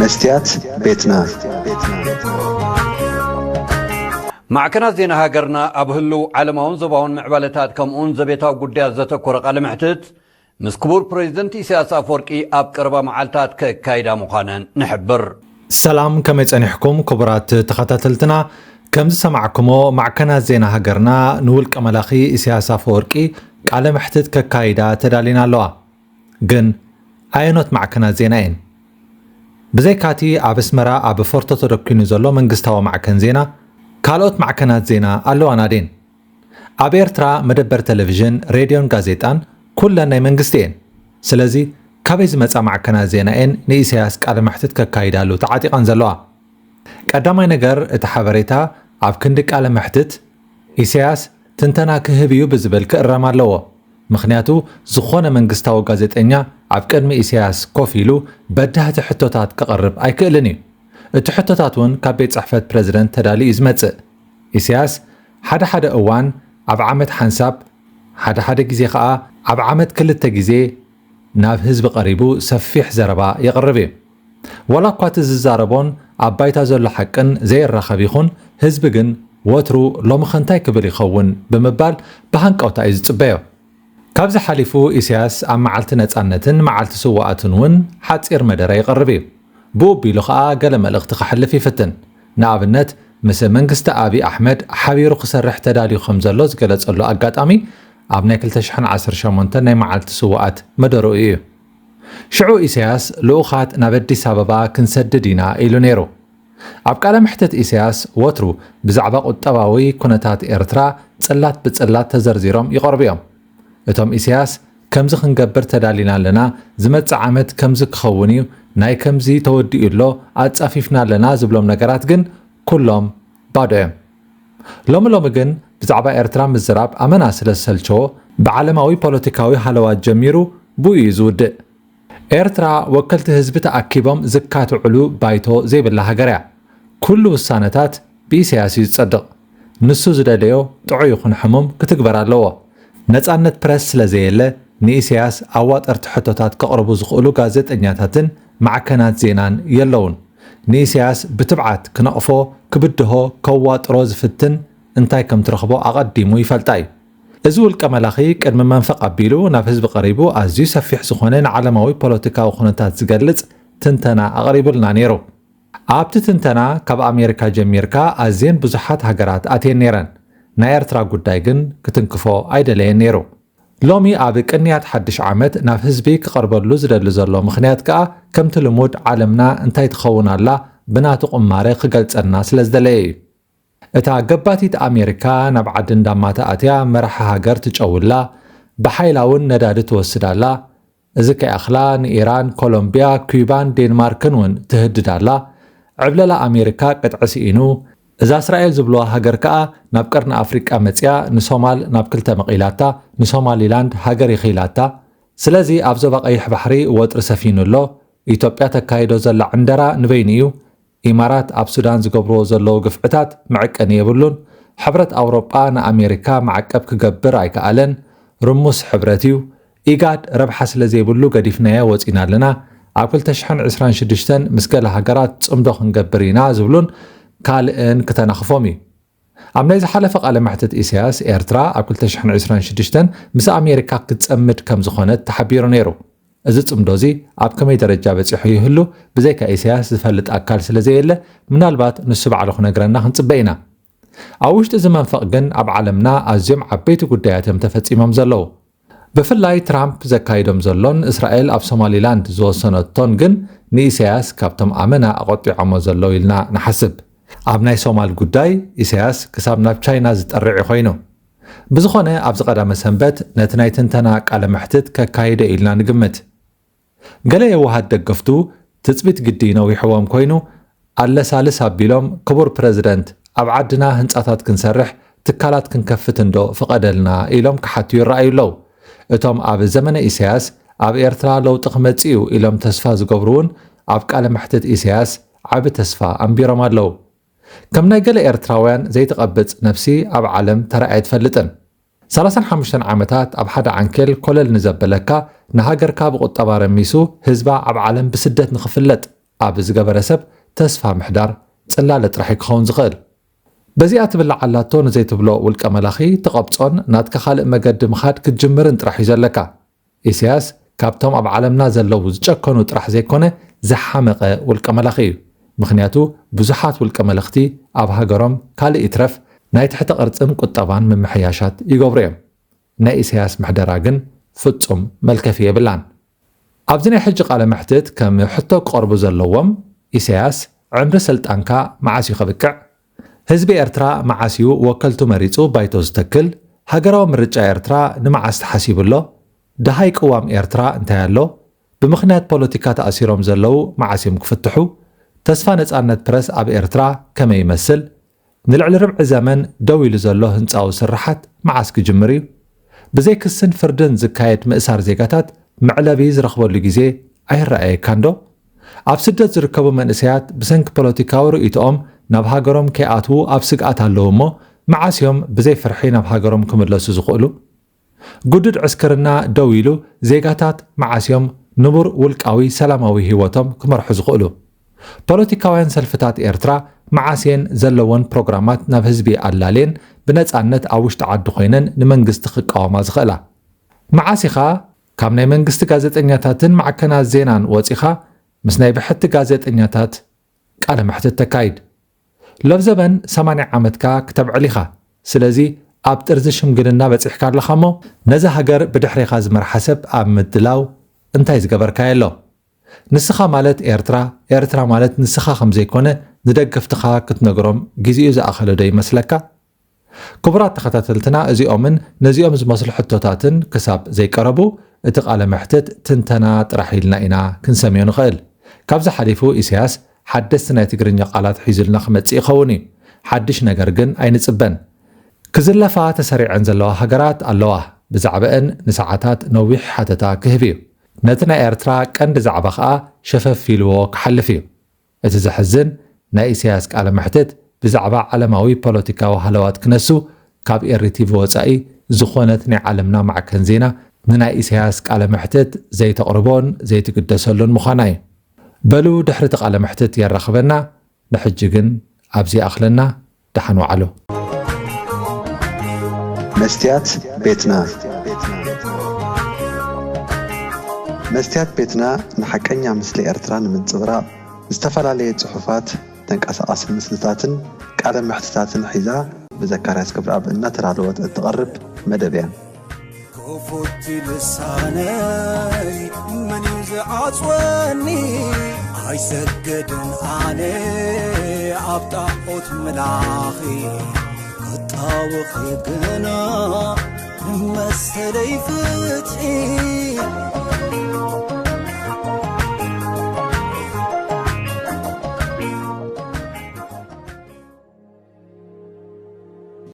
መስትያት ቤትና። ማዕከናት ዜና ሃገርና ኣብ ህልው ዓለማውን ዞባውን ምዕባለታት ከምኡውን ዘቤታዊ ጉዳያት ዘተኮረ ቃለ መሕትት ምስ ክቡር ፕሬዚደንት ኢሳያስ ኣፈወርቂ ኣብ ቀረባ መዓልታት ከካይዳ ምዃነን ንሕብር። ሰላም፣ ከመይ ጸኒሕኩም ክቡራት ተኸታተልትና? ከም ዝሰማዕኩሞ፣ ማዕከናት ዜና ሃገርና ንውልቀ መላኺ ኢሳያስ ኣፈወርቂ ቃለ መሕትት ከካይዳ ተዳሊና ኣለዋ። ግን ኣየኖት ማዕከናት ዜና እየን? ብዘይካቲ ኣብ ኣስመራ ኣብ ፎርቶ ተደኪኑ ዘሎ መንግስታዊ ማዕከን ዜና፣ ካልኦት ማዕከናት ዜና ኣለዋና ድየን? ኣብ ኤርትራ መደበር ቴሌቪዥን፣ ሬድዮን ጋዜጣን ኩለን ናይ መንግስቲ እየን። ስለዚ ካበይ ዝመጻ ማዕከናት ዜና እየን ንኢሳያስ ቃለ መሕትት ከካይዳሉ ተዓጢቐን ዘለዋ? ቀዳማይ ነገር፣ እቲ ሓበሬታ ኣብ ክንዲ ቃለ መሕትት ኢሳያስ ትንተና ክህብ እዩ ብዝብል ክእረም ኣለዎ። ምኽንያቱ፣ ዝኾነ መንግስታዊ ጋዜጠኛ ኣብ ቅድሚ ኢሳያስ ኮፍ ኢሉ በዳህቲ ሕቶታት ከቕርብ ኣይክእልን እዩ። እቲ ሕቶታት እውን ካብ ቤት ጽሕፈት ፕረዚደንት ተዳልዩ እዩ ዝመጽእ። ኢሳያስ ሓደ ሓደ እዋን ኣብ ዓመት ሓንሳብ፣ ሓደ ሓደ ግዜ ኸኣ ኣብ ዓመት ክልተ ግዜ ናብ ህዝቢ ቀሪቡ ሰፊሕ ዘረባ የቕርብ እዩ። ዋላ እኳ እቲ ዝዛረቦን ኣብ ባይታ ዘሎ ሓቅን ዘየራኸብ ይኹን፣ ህዝቢ ግን ወትሩ ሎምኸ እንታይ ክብል ይኸውን ብምባል ብሃንቀውታ እዩ ዝጽበዮ። ካብዚ ሓሊፉ ኢሳያስ ኣብ መዓልቲ ነጻነትን መዓልቲ ስውኣትን እውን ሓጺር መደረ የቕርብ እዩ። ብኡ ኣቢሉ ኸኣ ገለ መልእኽቲ ከሕልፍ ይፍትን። ንኣብነት፣ ምስ መንግስቲ ኣብይ ኣሕመድ ሓቢሩ ክሰርሕ ተዳልዩ ከም ዘሎ ዝገለጸሉ ኣጋጣሚ ኣብ ናይ ክልተ ሽሕን ዓሰርተ ሸሞንተን ናይ መዓልቲ ስውኣት መደርኡ እዩ። ሽዑ ኢሳያስ ልኡኻት ናብ ኣዲስ ኣበባ ክንሰድድ ኢና ኢሉ ነይሩ። ኣብ ቃለ መሕትት ኢሳያስ ወትሩ ብዛዕባ ቁጠባዊ ኩነታት ኤርትራ ጽላት ብጽላት ተዘርዚሮም ይቐርቡ እዮም። እቶም ኢሳያስ ከምዚ ክንገብር ተዳሊና ኣለና፣ ዝመጽእ ዓመት ከምዚ ክኸውን እዩ፣ ናይ ከምዚ ተወዲኡ ኣሎ፣ ኣጻፊፍና ኣለና ዝብሎም ነገራት ግን ኩሎም ባዶ እዮም። ሎሚ ሎሚ ግን ብዛዕባ ኤርትራ ምዝራብ ኣመና ስለ ዝሰልቸዎ፣ ብዓለማዊ ፖለቲካዊ ሃለዋት ጀሚሩ ብኡ እዩ ዝውድእ። ኤርትራ ወከልቲ ህዝቢ ተኣኪቦም ዝካትዕሉ ባይቶ ዘይብላ ሃገር እያ። ኩሉ ውሳነታት ብኢሳያስ እዩ ዝጸድቕ። ንሱ ዝደለዮ ጥዑይ ይኹን ሕሙም ክትግበር ኣለዎ። ነጻነት ፕረስ ስለ ዘየለ፣ ንኢሳያስ ኣዋጠርቲ ሕቶታት ከቕርቡ ዝኽእሉ ጋዜጠኛታትን ማዕከናት ዜናን የለውን። ንኢሳያስ ብትብዓት ክነቕፎ፣ ክብድሆ፣ ከዋጥሮ ዝፍትን እንታይ ከም ትረኽቦ ኣቐዲሙ ይፈልጣ እዩ። እዚ ውልቀ መላኺ ቅድሚ መንፈቕ ኣቢሉ ናብ ህዝቢ ቀሪቡ ኣዝዩ ሰፊሕ ዝኾነ ንዓለማዊ ፖለቲካዊ ኩነታት ዝገልጽ ትንተና ኣቕሪቡልና ነይሩ። ኣብቲ ትንተና ካብ ኣሜሪካ ጀሚርካ ኣዝየን ብዙሓት ሃገራት ኣትየን ነይረን። ናይ ኤርትራ ጉዳይ ግን ክትንክፎ ኣይደለየን ነይሩ። ሎሚ ኣብ ቅንያት ሓድሽ ዓመት ናብ ህዝቢ ክቐርበሉ ዝደሊ ዘሎ ምኽንያት ከኣ ከምቲ ልሙድ ዓለምና እንታይ ትኸውን ኣላ ብናቱ ቁማረ ክገልጸልና ስለ ዝደለየ እዩ። እታ ገባቲት ኣሜሪካ ናብ ዓዲ እንዳማታ ኣትያ መራሒ ሃገር ትጨውላ፣ ብሓይላ እውን ነዳዲ ትወስድ ኣላ። እዚ ከይኣኽላ ንኢራን፣ ኮሎምቢያ፣ ኩባን ዴንማርክን እውን ትህድድ ኣላ። ዕብለላ ኣሜሪካ ቅጥዒ ስኢኑ፣ እዛ እስራኤል ዝብልዋ ሃገር ከኣ ናብ ቀርኒ ኣፍሪቃ መጽያ ንሶማል ናብ ክልተ መቒላታ፣ ንሶማሊላንድ ሃገር ይኺላታ። ስለዚ ኣብ ዞባ ቀይሕ ባሕሪ ወጥሪ ሰፊኑ ኣሎ። ኢትዮጵያ ተካይዶ ዘላ ዕንደራ ንበይኑ እዩ። ኢማራት ኣብ ሱዳን ዝገብርዎ ዘለዉ ግፍዕታት መዐቀኒ የብሉን። ሕብረት ኣውሮጳ ንኣሜሪካ ማዕቀብ ክገብር ኣይከኣለን። ርሙስ ሕብረት እዩ። ኢጋድ ረብሓ ስለ ዘይብሉ ገዲፍናዮ ወጺና ኣለና። ኣብ ክልተ ሽሕን ዕስራን ሽዱሽተን ምስ ገለ ሃገራት ጽምዶ ክንገብር ኢና ዝብሉን ካልእን ክተናኽፎም እዩ። ኣብ ናይ ዝሓለፈ ቃለ መሕትት ኢሳያስ፣ ኤርትራ ኣብ ክልተ ሽሕን ዕስራን ሽዱሽተን ምስ ኣሜሪካ ክትጸምድ ከም ዝኾነት ተሓቢሩ ነይሩ። እዚ ጽምዶ እዚ ኣብ ከመይ ደረጃ በጺሑ ይህሉ ብዘይካ ኢሳያስ ዝፈልጥ ኣካል ስለ ዘየለ፣ ምናልባት ንሱ ባዕሉ ክነግረና ክንጽበ ኢና። ኣብ ውሽጢ እዚ መንፈቕ ግን ኣብ ዓለምና ኣዝዮም ዓበይቲ ጉዳያት እዮም ተፈጺሞም ዘለዉ። ብፍላይ ትራምፕ ዘካይዶም ዘሎን እስራኤል ኣብ ሶማሊላንድ ዝወሰነቶን ግን ንኢሳያስ ካብቶም ኣመና ኣቖጢዖሞ ዘለዉ ኢልና ንሓስብ። ኣብ ናይ ሶማል ጉዳይ ኢሳያስ ክሳብ ናብ ቻይና ዝጠርዕ ኮይኑ። ብዝኾነ ኣብዚ ቀዳመ ሰንበት ነቲ ናይ ትንተና ቃለ መሕትት ከካይደ ኢልና ንግምት። ገለ የዋሃት ደገፍቱ ትጽቢት ግዲ ነዊሕዎም ኮይኑ ኣለሳልስ ኣቢሎም ክቡር ፕረዚደንት ኣብ ዓድና ህንጻታት ክንሰርሕ ትካላት ክንከፍት እንዶ ፍቐደልና ኢሎም ክሓቱ ይረኣዩ ኣለዉ። እቶም ኣብ ዘመነ ኢሳያስ ኣብ ኤርትራ ለውጢ ክመጽእ እዩ ኢሎም ተስፋ ዝገብሩ እውን ኣብ ቃለ መሕትት ኢሳያስ ዓቢ ተስፋ ኣንቢሮም ኣለዉ። ከም ናይ ገለ ኤርትራውያን ዘይትቐብጽ ነፍሲ ኣብ ዓለም ተራእያ ኣይትፈልጥን። ሰላሳን ሓሙሽተን ዓመታት ኣብ ሓደ ዓንኬል ኮለል ንዘበለካ ንሃገርካ ብቁጠባ ረሚሱ ህዝባ ኣብ ዓለም ብስደት ንኽፍለጥ ኣብ ዝገበረ ሰብ ተስፋ ምሕዳር ጽላለ ጥራሕ እዩ ክኸውን ዝኽእል። በዚኣ ትብላዕ ኣላቶ ንዘይትብሎ ውልቀ መላኺ ትቐብጾን ናትካ ካልእ መገዲ ምኻድ ክትጅምርን ጥራሕ እዩ ዘለካ። ኢሳያስ ካብቶም ኣብ ዓለምና ዘለዉ ዝጨከኑ ጥራሕ ዘይኮነ ዝሓመቐ ውልቀ መላኺ እዩ። ምኽንያቱ ብዙሓት ውልቀ መለኽቲ ኣብ ሃገሮም ካልእ ይትረፍ ናይ ትሕተ ቅርጽን ቁጠባን ምምሕያሻት ይገብሩ እዮም። ናይ ኢሳያስ ምሕደራ ግን ፍጹም መልከፊ የብላን። ኣብዚ ናይ ሕጂ ቃለ መሕትት ከም ሕቶ ክቐርቡ ዘለዎም፣ ኢሳያስ ዕምሪ ስልጣንካ መዓስ እዩ ከብቅዕ? ህዝቢ ኤርትራ መዓስ እዩ ወከልቱ መሪጹ ባይቶ ዝተክል? ሃገራዊ ምርጫ ኤርትራ ንመዓስ ተሓሲቡ ኣሎ? ደሃይ ቅዋም ኤርትራ እንታይ ኣሎ? ብምኽንያት ፖለቲካ ተኣሲሮም ዘለዉ መዓስ እዮም ክፍትሑ? ተስፋ ነጻነት ፕረስ ኣብ ኤርትራ ከመይ ይመስል? ንልዕሊ ርብዒ ዘመን ደው ኢሉ ዘሎ ህንጻዊ ስርሓት መዓስ ክጅምር እዩ? ብዘይ ክስን ፍርድን ዝካየድ ምእሳር ዜጋታት መዕለቢ ዝረኽበሉ ግዜ ኣይረኣየካን ዶ? ኣብ ስደት ዝርከቡ መንእሰያት ብሰንኪ ፖለቲካዊ ርእይቶኦም ናብ ሃገሮም ከይኣትዉ ኣብ ስግኣት ኣለዉ እሞ፣ መዓስ እዮም ብዘይ ፍርሒ ናብ ሃገሮም ክምለሱ ዝኽእሉ? ግዱድ ዕስክርና ደው ኢሉ ዜጋታት መዓስ እዮም ንቡር ውልቃዊ ሰላማዊ ህይወቶም ክመርሑ ዝኽእሉ? ፖለቲካውያን ሰልፍታት ኤርትራ መዓስ እየን ዘለወን ፕሮግራማት ናብ ህዝቢ ኣላልየን ብነጻነት ኣብ ውሽጢ ዓዲ ኮይነን ንመንግስቲ ክቃወማ ዝኽእላ? መዓስ ኢኻ ካብ ናይ መንግስቲ ጋዜጠኛታትን ማዕከናት ዜናን ወጺኻ ምስ ናይ ብሕቲ ጋዜጠኛታት ቃለ መሕትት ተካይድ? ሎብ ዘበን ሰማንያ ዓመትካ ክተብዕል ኢኻ። ስለዚ ኣብ ጥርዚ ሽምግልና በጺሕካ ኣለኻ እሞ ነዛ ሃገር ብድሕሬኻ ዝመርሓ ሰብ ኣብ ምድላው እንታይ ዝገበርካዮ ኣሎ? ንስኻ ማለት ኤርትራ፣ ኤርትራ ማለት ንስኻ ከም ዘይኮነ ንደገፍትኻ ክትነግሮም ግዜኡ ዝኣኸለ ዶ ይመስለካ? ክቡራት ተኸታተልትና፣ እዚኦምን ነዚኦም ዝመስሉ ሕቶታትን ክሳብ ዘይቀረቡ፣ እቲ ቃለ መሕትት ትንተና ጥራሕ ኢልና ኢና ክንሰምዮ ንኽእል። ካብዚ ሓሊፉ ኢሳያስ ሓደስቲ ናይ ትግርኛ ቃላት ሒዙልና ክመጽእ ይኸውን እዩ። ሓድሽ ነገር ግን ኣይንጽበን። ክዝለፋ ተሰሪዐን ዘለዋ ሃገራት ኣለዋ። ብዛዕባአን ንሰዓታት ነዊሕ ሓተታ ክህብ እዩ። ነቲ ናይ ኤርትራ ቀንዲ ዛዕባ ኸኣ ሸፈፍ ኢልዎ ክሓልፍ እዩ። እቲ ዘሕዝን፣ ናይ ኢሳያስ ቃለ መሕትት ብዛዕባ ዓለማዊ ፖለቲካዊ ሃለዋት ክነሱ፣ ካብ ኤሪ ቲቪ ወጻኢ ዝኾነት ናይ ዓለምና ማዕከን ዜና ንናይ ኢሳያስ ቃለ መሕትት ዘይተቕርቦን ዘይትግደሰሉን ምዃና እዩ። በሉ ድሕሪ እቲ ቃለ መሕትት የራኽበና። ንሕጂ ግን ኣብዚ ይኣኽለና። ደሓን ዋዕሉ። መስትያት ቤትና። መስትያት ቤትና ንሓቀኛ ምስሊ ኤርትራ ንምንጽብራቕ ዝተፈላለየ ጽሑፋት፣ ተንቀሳቓሲ ምስልታትን ቃለ መሕትታትን ሒዛ ብዘካርያስ ክብረኣብ እናተዳለወት እትቐርብ መደብ እያ። ክፉት ልሳነይ መን እዩ ዝዓጽወኒ? ኣይሰግድን ኣነ ኣብ ጣዖት ምላኺ፣ ክጣወኺ ግና ንመሰለይ ፍትሒ።